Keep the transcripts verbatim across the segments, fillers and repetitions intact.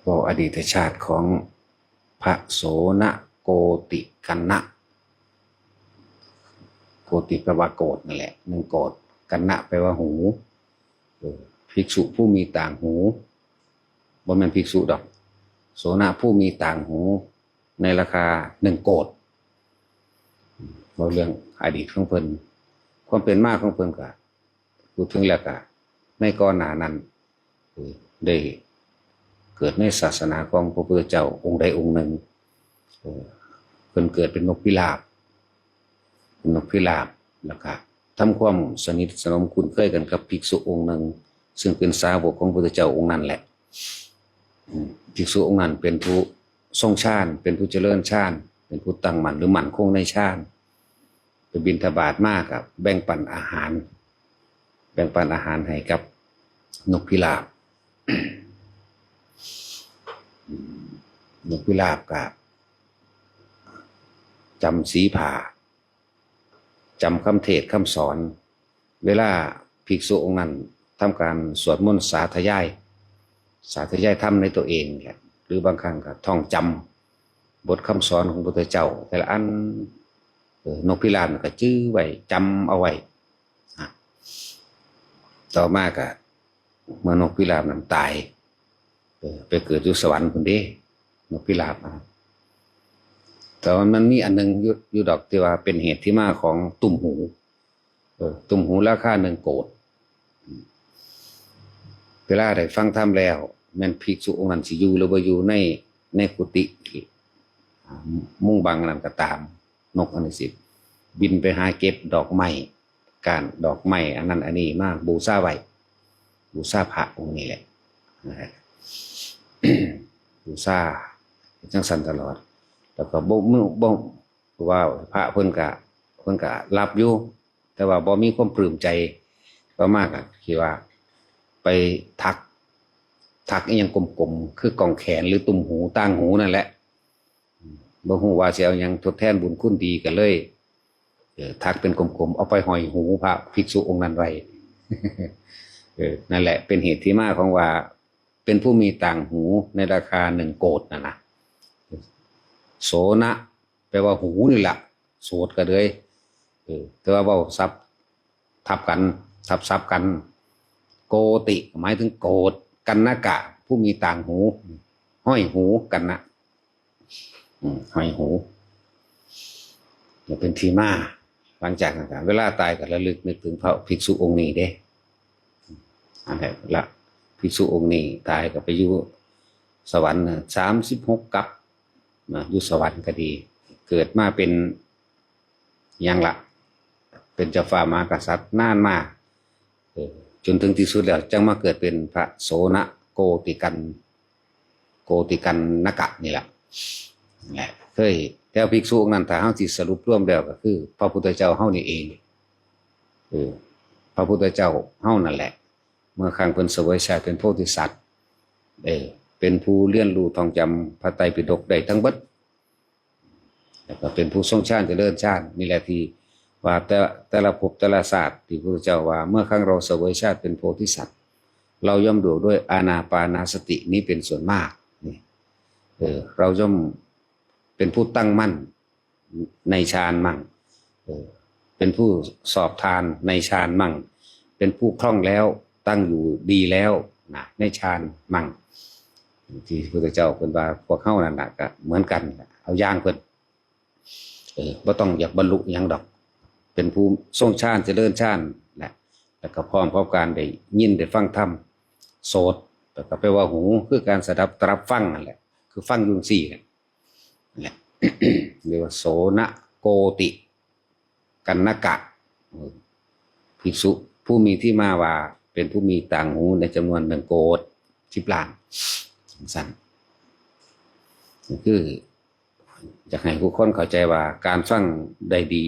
บอกอดีตชาติของพระโสณโกติกัณณะ โกติแปลว่าโกศนั่นแหละ หนึ่งโกศ กัณณะแปลว่าหู เออ ภิกษุผู้มีต่างหู บ่แม่นภิกษุดอก โสณะผู้มีต่างหู ในราคาหนึ่งโกศ เว้าเรื่องอดีตของเพิ่น ความเป็นมาของเพิ่นก็ พูดถึงแล้วก็ ในก่อนหน้านั้น เออ ได้เกิดในศาสนาของพระพุทธเจ้าองค์ใดองค์หนึ่ง เออ เพิ่นเกิดเป็นนกพิราบ เป็นนกพิราบ แล้วก็ทำความสนิทสนมคุ้นเคยกันกับภิกษุองค์หนึ่ง ซึ่งเป็นสาวกของพระพุทธเจ้าองค์นั้นแหละ อืม ภิกษุองค์นั้นเป็นผู้ทรงฌาน เป็นผู้เจริญฌาน เป็นผู้ตั้งมั่นหรือมั่นคงในฌาน ไปบิณฑบาตมาก็แบ่งปันอาหาร แบ่งปันอาหารให้กับนกพิราบ นกพิราบก็จำสีผ้า จำคำเทศน์คำสอน เวลาภิกษุองค์นั้นทำการสวดมนต์สาธยาย สาธยายธรรมในตัวเองเนี่ย หรือบางครั้งก็ท่องจำบทคำสอนของพระพุทธเจ้า แต่ละอัน เออ นกพิราบก็จื้อไว้ จำเอาไว้ อ่ะ ต่อมาก็ เมื่อนกพิราบนั้นตาย เออ ไปเกิดอยู่สวรรค์พุ้นเด้ นกพิราบนะ แต่ว่ามันมีอันหนึ่งอยู่ อยู่ดอกที่ว่าเป็นเหตุที่มาของตุ่มหู เออ ตุ่มหูราคาหนึ่งโกศ เวลาได้ฟังธรรมแล้ว แม่นภิกษุองค์นั้นสิอยู่หรือบ่อยู่ใน ในกุฏิ อ่า มุงบังนั้นก็ตาม นกอันนี้สิบินไปหาเก็บดอกไม้ ก้านดอกไม้อันนั้นอันนี้มาบูชาไว้ บูชาพระองค์นี้แหละ นะฮะ บูชาจังซั่นตลอด แล้วก็บ่มื้อบ่ ว่าพระเพิ่นก็ เพิ่นก็รับอยู่ แต่ว่าบ่มีความปลื้มใจ ต่อมาก็คิดว่า ไปถัก ถักอีหยังกลมๆ คือกองแขนหรือตุ่มหูต่างหูนั่นแหละ บ่ฮู้ว่าสิเอาหยังทดแทนบุญคุณดี ก็เลย เออ ถักเป็นกลมๆ เอาไปห้อยหูพระภิกษุองค์นั้นไว้ เออ นั่นแหละเป็นเหตุที่มาของว่า เป็นผู้มีต่างหูในราคาหนึ่งโกศนั่นนะ โสณะ แปลว่าหูนี่แหละ โสตก็เลย เออ แต่ว่าเว้าศัพท์ทับกัน ทับศัพท์กัน โกติ หมายถึงโกศ กัณณกะ ผู้มีต่างหู ห้อยหู กัณณะ อืม ห้อยหู จะเป็นที่มา หลังจากนั้นก็เวลาตายก็ระลึกนึกถึงพระภิกษุองค์นี้เด้ อันนั้นละ ภิกษุองค์นี้ตายก็ไปอยู่สวรรค์น่ะ สามสิบหกกัปนะ อยู่สวรรค์ก็ดี เกิดมาเป็นหยังละ เป็นเจ้าฟ้ามหากษัตริย์นานมา เออ จนถึงที่สุดแล้วจังมาเกิดเป็นพระโสณโกติกัน โกติกันนกะนี่แหละ แหละ เคย แต่ภิกษุองค์นั้นถ้าเฮาสิสรุปรวมแล้วก็คือพระพุทธเจ้าเฮานี่เอง เออ พระพุทธเจ้าเฮานั่นแหละ เมื่อครั้งเพิ่นเสวยชาติเป็นโพธิสัตว์ เออ เป็นผู้เรียนรู้ท่องจำพระไตรปิฎกได้ทั้งเบิด แล้วก็เป็นผู้ทรงฌานเจริญฌาน นี่แหละที่ว่าแต่ แต่ละภพแต่ละชาติที่พระพุทธเจ้าว่า เมื่อครั้งเราเสวยชาติเป็นโพธิสัตว์ เราย่อมดูด้วยอานาปานสตินี้เป็นส่วนมาก นี่ เออ เราย่อมเป็นผู้ตั้งมั่นในฌานมั่ง เออ เป็นผู้สอบทานในฌานมั่ง เป็นผู้คล่องแล้วตั้งอยู่ดีแล้วนะ ในฌานมั่ง ที่พระพุทธเจ้าเพิ่นว่าพวกเฮานั่นน่ะก็เหมือนกัน เอาอย่างเพิ่น เออ บ่ต้องอยากบรรลุหยังดอก เป็นผู้ทรงฌานเจริญฌานแหละ แล้วก็พร้อมกับการได้ยินได้ฟังธรรม โสต แล้วก็แปลว่าหู คือการสดับตรับฟังนั่นแหละ คือฟังอยู่จั่งซี้แหละ นั่นแหละ เรียกว่าโสณโกติ กัณณกะ เออ ภิกษุผู้มีที่มาว่าเป็นผู้มีต่างหูในจำนวนหนึ่งโกศ สิบล้าน ซั่น คืออยากให้ผู้คนเข้าใจว่าการฟังได้ดี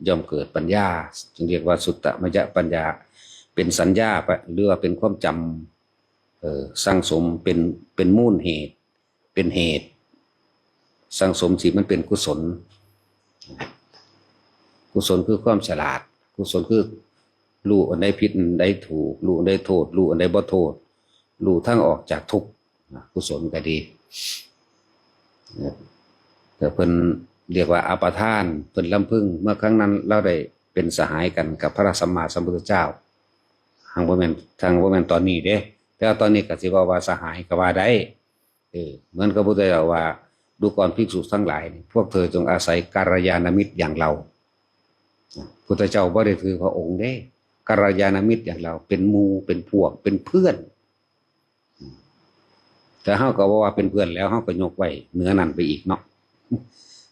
ย่อมเกิดปัญญา จึงเรียกว่าสุตตมยปัญญา เป็นสัญญาปะ หรือว่าเป็นความจำ เอ่อ สั่งสมเป็น เป็นมูลเหตุ เป็นเหตุ สั่งสมสิมันเป็นกุศล กุศลคือความฉลาด กุศลคือรู้อันใดผิดอันใดถูก รู้อันใดโทษ รู้อันใดบ่โทษ รู้ทางออกจากทุกข์ กุศลก็ดี แต่เพิ่นเรียกว่าอัปทาน เพิ่นลำพึง เมื่อครั้งนั้นเราได้เป็นสหายกันกับพระสัมมาสัมพุทธเจ้า ทางบ่แม่น ทางบ่แม่นตอนนี้เด้ แต่ว่าตอนนี้ก็สิว่า ว่าสหายก็ว่าได้ เออ เหมือนกับพุทธเจ้าว่า ดูก่อนภิกษุทั้งหลาย พวกเธอจงอาศัยกัลยาณมิตรอย่างเรา พุทธเจ้าบ่ได้ถือพระองค์เด้ กัลยาณมิตรอย่างเรา เป็นหมู่ เป็นพวก เป็นเพื่อน แต่เฮาก็บ่ว่าเป็นเพื่อนแล้ว เฮาก็ยกไว้เหนือนั้นไปอีกเนาะ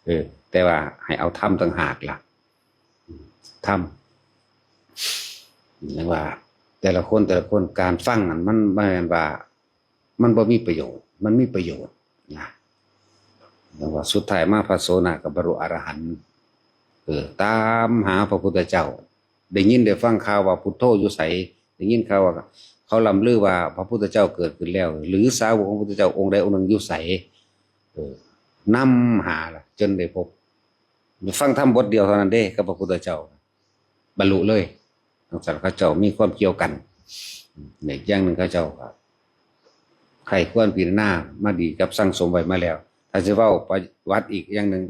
เออ แต่ว่าให้เอาธรรมต่างหากล่ะ ธรรม เรียกว่า แต่ละคน แต่ละคน การฟังนั้นมัน มันแม่นว่า มันบ่มีประโยชน์ มันมีประโยชน์นะ เรียกว่าสุดท้ายมาพระโสดาก็บรรลุอรหันต์ เออ ตามหาพระพุทธเจ้า ได้ยินได้ฟังข่าวว่าพุทโธอยู่ไส ได้ยินข่าวว่าเขาล่ำลือว่าพระพุทธเจ้าเกิดขึ้นแล้ว หรือสาวกของพระพุทธเจ้าองค์ใดองค์หนึ่งอยู่ไส เออ นำหาล่ะ จนได้พบ ฟังธรรมบทเดียวเท่านั้นเด้ กับพระพุทธเจ้า บรรลุเลย จั่งซั้นเขาเจ้ามีความเกี่ยวกัน เนี่ย อย่างหนึ่งเขาเจ้าก็ใคร่ควรพิจารณามาดีกับสั่งสมไว้มาแล้ว ถ้าสิเว้าประวัติอีกอย่างหนึ่ง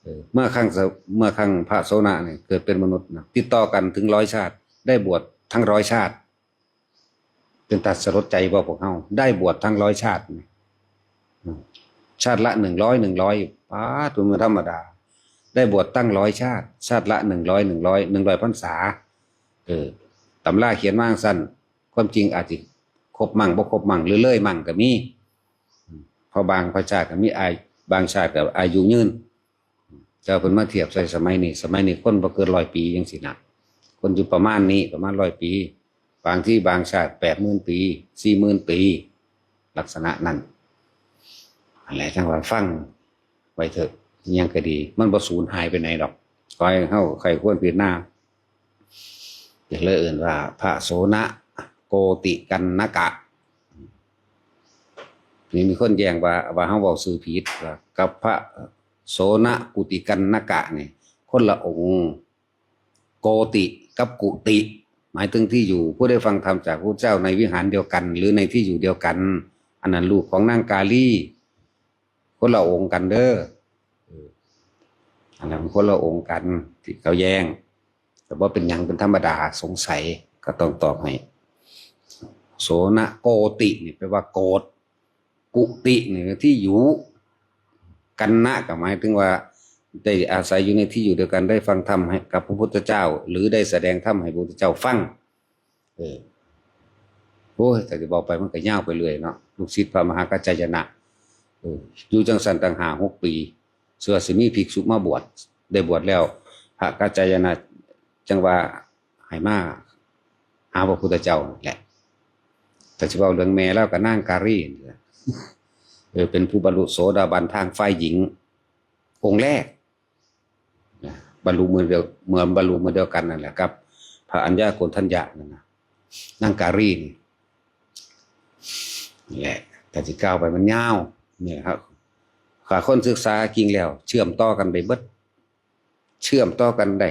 เออ เมื่อครั้งส- เมื่อครั้งพระโสดาเนี่ยเกิดเป็นมนุษย์นะ ติดต่อกันถึงร้อยชาติ ได้บวชทั้งร้อยชาติ เป็นตาสลดใจบ่พวกเฮา ได้บวชทั้งร้อยชาตินี่ อืม ชาติละหนึ่งร้อย หนึ่งร้อย ป๊าด บ่แม่นธรรมดา ได้บวชตั้งร้อยชาติ ชาติละหนึ่งร้อย หนึ่งร้อย หนึ่งร้อยพรรษา เออ ตำราเขียนมาจั่งซั้น ความจริงอาจสิครบมั่งบ่ครบมั่ง หรือเลยมั่งก็มี อืม เพราะบางพระชาติก็มีอา- บางชาติก็อายุยืน แต่ว่าเพิ่นมาเทียบใส่สมัยนี้ สมัยนี้คนบ่เกินร้อยปีจั่งซี้นะ คนอยู่ประมาณนี้ ประมาณร้อยปี บางที่บางชาติแปดหมื่นปี สี่หมื่นปี ลักษณะนั้น อันแหละจั่งว่าฟังไว้เถอะ อิหยังก็ดี มันบ่สูญหายไปไหนดอก ขอให้เฮาใคร่ควรพิจารณา เพิ่นเลยเอิ้นว่าพระโสณะโกติกัณณกะ นี่มีคนแย้งว่า ว่าเฮาเว้าชื่อผิด ว่ากับพระโสณะกุติกัณณกะนี่ คนละองค์ โกติกับกุติ หมายถึงที่อยู่ ผู้ได้ฟังธรรมจากพระพุทธเจ้าในวิหารเดียวกัน หรือในที่อยู่เดียวกัน อันนั้นลูกของนางกาลี คนละองค์กันเด้อ เออ อันนั้นคนละองค์กัน ที่เขาแย้ง แต่ว่าเป็นหยัง เป็นธรรมดา สงสัย ก็ต้องตอบให้ โสณะโกตินี่แปลว่าโกรธ กุตินี่ที่อยู่ กัณณะก็หมายถึงว่า ได้อาศัยอยู่ในที่อยู่เดียวกัน ได้ฟังธรรมให้กับพระพุทธเจ้า หรือได้แสดงธรรมให้พระพุทธเจ้าฟัง เออ โอ้ย แต่จะบอกไปมันก็ยาวไปเรื่อยเนาะ ลูกศิษย์พระมหากัจจายนะ เออ อยู่จั่งซั้นตั้งห้าหกปี เชื่อสิมีภิกษุมาบวช ได้บวชแล้ว พระกัจจายนะจั่งว่าให้มาหาพระพุทธเจ้านั่นแหละ แต่สิเว้าเรื่องแม่ลาวก็นางกาลีนี่แหละ เออ เป็นผู้บรรลุโสดาบันทางฝ่ายหญิง องค์แรก นะ บรรลุมื้อเดียว เมื่อบรรลุมื้อเดียวกันนั่นแหละครับ พระอัญญาโกณฑัญญะนั่นนะ นางกาลีนี่ นี่แหละ แต่สิกล่าวไปมันยาว เนี่ยครับ ถ้าคนศึกษาจริงแล้ว เชื่อมต่อกันได้เบิด เชื่อมต่อกันได้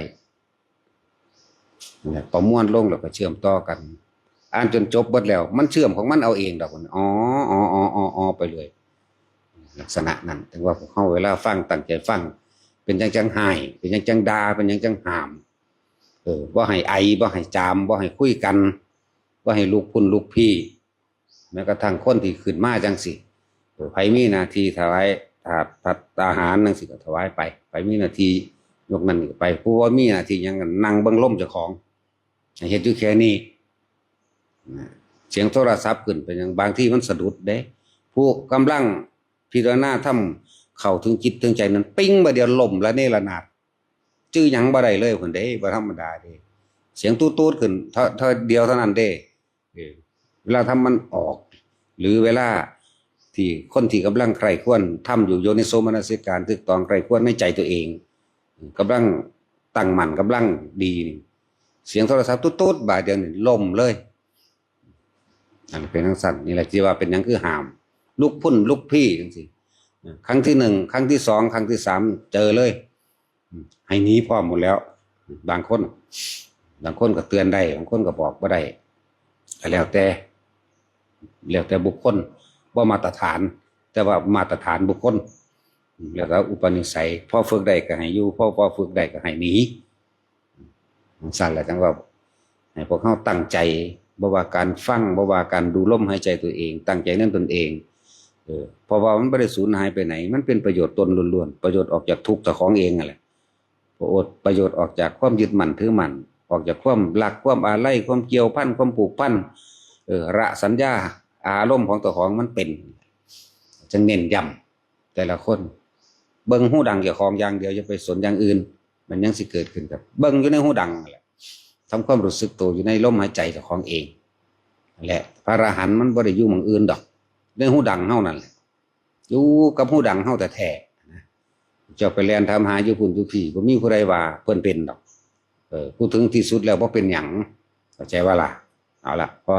เนี่ย ประมวลลงแล้วก็เชื่อมต่อกัน อ่านจนจบเบิดแล้ว มันเชื่อมของมันเอาเองดอก อ๋อ อ๋อ อ๋อ อ๋อ อ๋อ ไปเลย ลักษณะนั้น ถึงว่าพวกเฮาเวลาฟัง ตั้งใจฟัง เป็นหยังจั่งไห้ เป็นหยังจั่งด่า เป็นหยังจั่งห้าม เออ บ่ให้ไอ บ่ให้จาม บ่ให้คุยกัน บ่ให้ลุกพุ้นลุกพี้ แม้กระทั่งคนที่ขึ้นมาจั่งซี้ เออ ไผมีหน้าที่ถวายถาด พัตตาหารจั่งซี้ก็ถวายไป ไผมีหน้าที่ยกนั่นก็ไป ผู้บ่มีหน้าที่หยังก็นั่งเบิ่งลมเจ้าของ ให้เฮ็ดอยู่แค่นี้ นะ เสียงโทรศัพท์ขึ้นเป็นหยัง บางทีมันสะดุดเด้ ผู้กำลังพิจารณาธรรมเข้าถึงจิตถึงใจนั้น ปิ๊ง บาดเดียวล้มระเนระนาด จื่อหยังบ่ได้เลยพุ้นเด้ บ่ธรรมดาเด้ เสียงตุ๊ดๆขึ้น เท่า เท่าเดียวเท่านั้นเด้ เออ เวลาธรรมมันออก หรือเวลาที่คนที่กำลังใคร่ครวญธรรมอยู่ โยนิโสมนสิการ ตึกตองใคร่ครวญในใจตัวเอง กำลังตั้งมั่น กำลังดีนี่ เสียงโทรศัพท์ตุ๊ดๆ บาดเดียวนี่ล้มเลย อันเป็นจั่งซั้น นี่แหละที่ว่าเป็นหยังคือห้าม ลุกพุ้นลุกพี้จั่งซี้ ครั้งที่หนึ่ง ครั้งที่สอง ครั้งที่สาม เจอเลย ให้หนีพร้อมหมดแล้ว บางคน บางคนก็เตือนได้ บางคนก็บอกบ่ได้ ก็แล้วแต่ แล้วแต่บุคคล บ่มาตรฐาน แต่ว่ามาตรฐานบุคคล แล้วก็อุปนิสัย พอฝึกได้ก็ให้อยู่ พอ พอฝึกได้ก็ให้หนี จั่งซั้นแหละ จั่งว่า ให้พวกเราตั้งใจ บ่ว่าการฟัง บ่ว่าการดูลมหายใจตัวเอง ตั้งใจในตนเอง เออ เพราะว่ามันบ่ได้สูญหายไปไหน มันเป็นประโยชน์ตนล้วนๆ ประโยชน์ออกจากทุกข์เจ้าของเองนั่นแหละ ประโยชน์ ประโยชน์ออกจากความยึดมั่นถือมั่น ออกจากความรัก ความอาลัย ความเกี่ยวพัน ความผูกพัน เออ ละสัญญา อารมณ์ของเจ้าของมันเป็น จั่งเน้นย้ำแต่ละคน เบิ่งหูดังเจ้าของอย่างเดียว อย่าไปสนอย่างอื่น มันยังสิเกิดขึ้นครับ เบิ่งอยู่ในหูดังนั่นแหละ ทำความรู้สึกตัวอยู่ในลมหายใจเจ้าของเอง และพระอรหันต์มันบ่ได้อยู่หม่องอื่นดอก ในหูดังเฮานั่นแหละ อยู่กับหูดังเฮาแท้ๆ นะ เจ้าไปแล่นถามหาอยู่พุ้นอยู่พี้ บ่มีผู้ใดว่าเพิ่นเป็นดอก เออ ผู้ถึงที่สุดแล้วบ่เป็นหยัง เข้าใจบ่ล่ะ เอาละ พอ